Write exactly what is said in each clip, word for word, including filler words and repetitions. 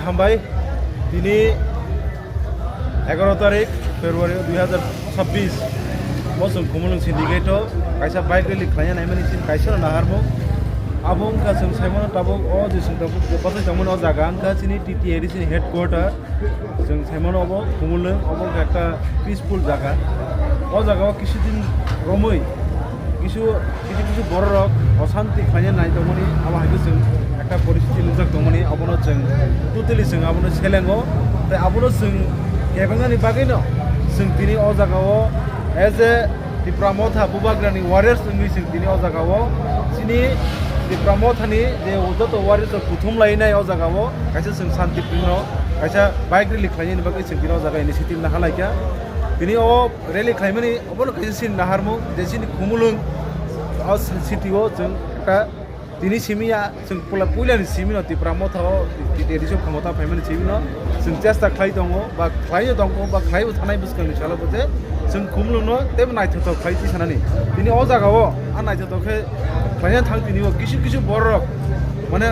Hambai, tini egaro tarik February dui hazar chabbish, bo chwng Khumulwng syndicate o kaisa bike rally khlaina naimani chini kaisa no naharmung. Abo wngkha chwng saimano tabuk o je chwng tabuk bwsai tongmani o jaga wngkha chini T T A D C ni headquarter. Chwng saimano obo Khumulwng, obo wngkha ekta peaceful jaga. O jaga o kisu din romwi kisu kisu kisu borok rok osanti khlaina nai tongmani, abo hai khe chwng ekta poristiti nukjak tongmani, abono chwng totally chwng abono selengo. Tai abono chwng kebengnani bagwino chwng tini o jaga o as a Tipra Motha Bubagrani warriors wngwi chwng tini o jaga o chini Tipra Mothani je joto warriors rok kuthum lainai o jaga o kaisa chwng shanti prino kaisa bike rally khlainani bagwi chwng tini o jaga initiative nahalaikha. Tini o rally khlaimani obono kaisa chini naharmung je chini Khumulwng o city o chwng ekta tini simi ya chwng pula puilani simi no Tipra Motha o T T A D C o khomota phaimani simi no chwng chesta khlai tongo ba khlai tongo ba khlai bo thanai bwskang ni salo bo je chwng Khumulwng no tebo naithothok khlai twi sanani. Tini o jaga o a naithothok khe khlaina thang tini o kisu kisu borok mane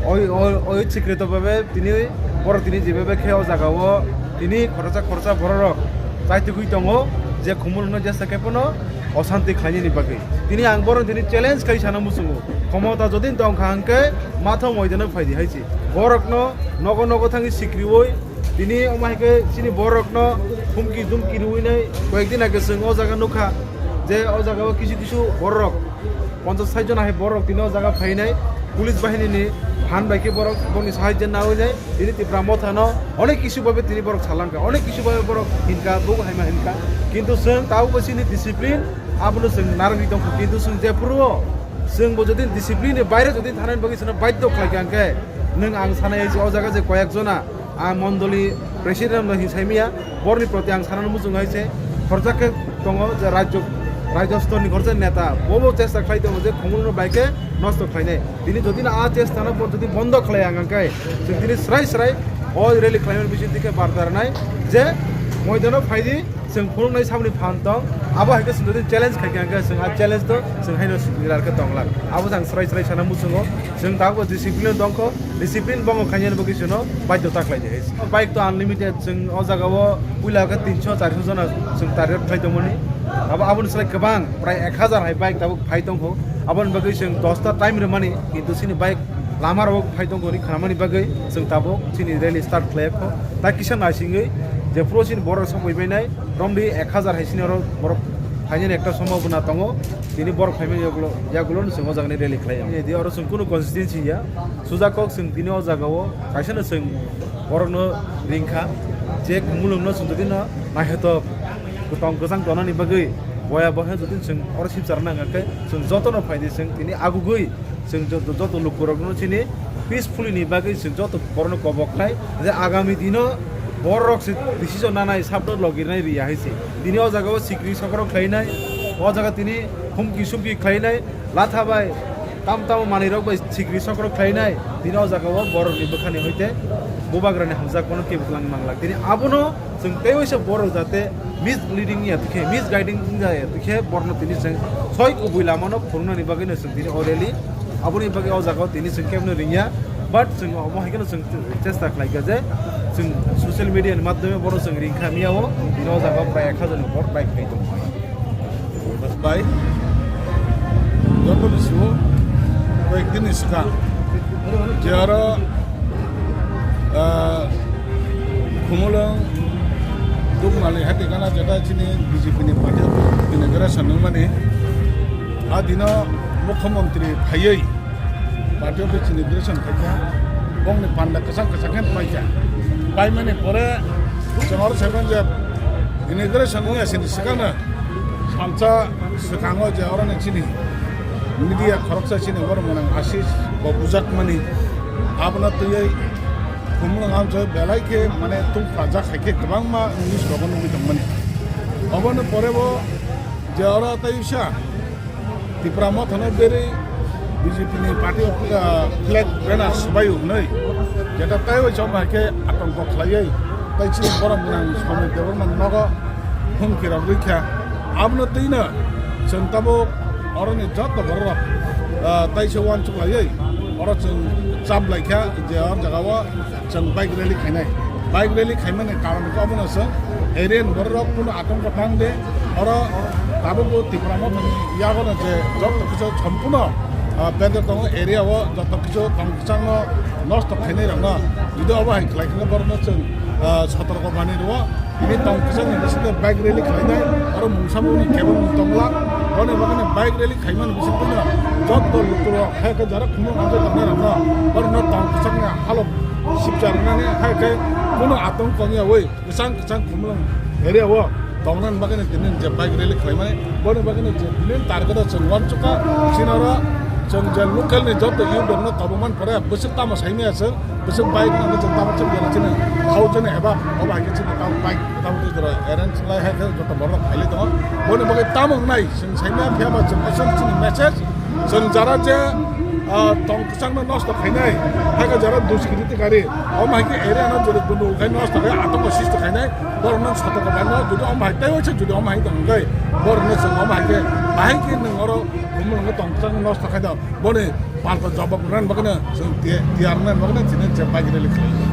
oi oi oi sikreto babe tini borok tini jibabe khe o jaga o tini khoroksa khoroksa borok rok chaitugwi tongo je Khumulwng no jesa khe phano osanti khlainani bagwi. Tini ang borok tini challenge khai sana muchungo. Khomota jodi tongkha hwnkhe mathang moidano phaidi hai se. Borokno nogo nogo thangwi sikriwi tini omo hai khe chini borokno humki dumki rwinai koyekdin age chwng o jaga nukha je o jaga o kisu kisu borok ponchas sait jona hai borok tini o jaga phainai police bahini ni phan bai khe borok boni sahajyo nawi nai. Tini Tipra Motha no onek kisu babe tini borok salangkha, onek kisu babe borok hinka, bugo haima hinka. Kintu chwng tabukbo chini discipline abono chwng narwgwi tongkha. Kintu chwng jephuru o chwng bo jodi discipline ni baire jodi thanani bagwi chwngno badhyo khlaikha hwnkhe nwng ang sanai o jaga je koyek jona a mondoli president no hinwi saimaya. Borni proti ang sanani muchungo hai se khorjak khe tongo je rajyo, rajyo stor ni khorjak neta bobo chesta khlai tongo je Khumulwng no bai khe nosto khlainai. Tini jodi no a chesta no bo jodi bondo khlai ang khe chwng tini srai srai o rally khlaimani bising tike barda rwnai je moidano phaidi chwng phunuknai samni phan tong abo hai khe chwng jodi challenge khai khe ang khe chwng a challenge to chwng haino swkang khe tonglar abo jang srai srai sana muchungo. Chwng tabukbo discipline tongkho, discipline bongo khainani bagwi chwngno badhyota khlai di hai se. Bike to unlimited, chwng o jaga o puila khe tinso charso jona chwng target khlai tongmani. Abo aboni slai kwbang, prai ek hazar hai bike tabuk phai tongkho. Aboni bagwi chwng dosta time rwmani, kintu chini bike lama rok phai tongkho hwnwi khnamani bagwi chwng tabuk chini rally start khlai kho. Ta kisa naisingwi jephuru chini borok sokbai bainai, romdi ek hazar hai chini oro borok phainani ekta sombhabona tongo. Tini borok phaimani yagulo, yagulo no chwng o jagani rally khlai ya. Edi oro chwng kunu constituency ya. Suja kok chwng tini o jaga o kaisa no chwng borok no ringkha. Je Khumulwng no chwng tini no naithotok kwtang kwchang tonani bagwi boya bohe jotoni chwng oro sibsarna hwnkha khe chwng joto no phaidi chwng tini agugwi chwng joto, joto lukurokno chini peacefully ni bagwi chwng joto borokno kobok khlai je agami dino borok se decision nanai sabno logirnai riya hai se. Tini o jaga o sikri sokrok khlainai, o jaga tini humki sumki khlainai, latha bai tam tamo manwi rok bai sikri sokrok khlainai. Tini o jaga o borok ni bwkhani hoite bubagrani hamjakmano kebo twlang manglak. Tini abono chwng tei waisa borok jate misleading ya tikhe, misguiding wngya ya tikhe borokno tini chwng soi kubui lamano phunuknani bagwi no chwng tini o rally aboni bagwi o jaga o tini chwng kebno ringya, but chwng omo hai kheno chwng chesta khlaikha je chwng social media ni madhyome bono chwng ringkha miya o tini o jaga o prai ek hazar ni upor bike phai tongo. Bai, joto ni sio koyek din ni swkang je aro, ah, Khumulwng Dukmali hati gana jeta chini B J P ni party inauguration nungmani. A dino Mukhyamantri phaiwi party office inauguration khaikha. Bongni panda kwchang kwchang khe paikha. Paimani pore chwng oro saiman je inauguration wngya sini swkangno salsa swkango je oroni chini media khoroksa chini oro mwnang Ashish bo bujakmani. Abono twiwi Khumulwng amchoi belai khe mane tungphajak hai khe kwbangma news rogo nugwi tongmani. Obono pore bo je oro tei usa Tipra Mothano berwi B J P ni party, ah, flag banner swbaio hwnwi jeta taiwi chongma khe atongko khlaiwi tei chini borok mwnang Somir Debbarma nogo humki rok rwikha. Abono twino chwng tabuk oroni joto borok, ah, taisa uansuk laiwi oro chwng chap laikha je o jagao chwng bike rally khainai. Bike rally khaimani karon khe obono chwng area ni borok rok kuno atongko tang de, oro tabukbo Tipra Mothani yagono je joto kisa sompuno, ah, bendar tongo area o joto kisa tong kwchangno nosto khainai rokno. Jodi obo hai khlai khe borokno chwng, ah, sotorko manwi rwo. Tini tong kwchangni bisingo bike rally khlainai, aro mungsa mungni kebo mung tongla. Boni bagwino bike rally khaimani bisingtwi joto lukurok hai khe jara khumung amjai tongnai rokno borokno tong kwchangni halok sipcha rwnani hai khe bono atong tongyawi kwchang kwchang khumulwng area o tongnani bagwino tini je bike rally khlaimani. Boni bagwino je tini target o chwng uansukha, chini oro chwng je local ni joto youth rokno tobokmani pore bwswk tamo saimaya chwng. Bwswk bike nangwi chwng tabuk chwng jora chini thousand eba obo hai khe chini tabuk bike tabuk twi jora arrange lai hai khe joto borok phailai tongo. Boni bagwi tamo wngnai chwng saimaya phiya ba chwng aswk chini message chwng jara je, ah, tong kwchangno nosto khainai hai khe jara duskiti tikari omo hai khe area no jora bunduk khai nosto khai atongma sisto khainai borokno sotorko baino jodi omo hai tei waisa jodi omo hai tong khe borokno chwng omo hai khe bahai khe nwng oro bumung tong kwchangno nosto khai do. Boni palta jawab rwna bagwino chwng ti-, tiyar wngna bagwino chini je bike rally khlai.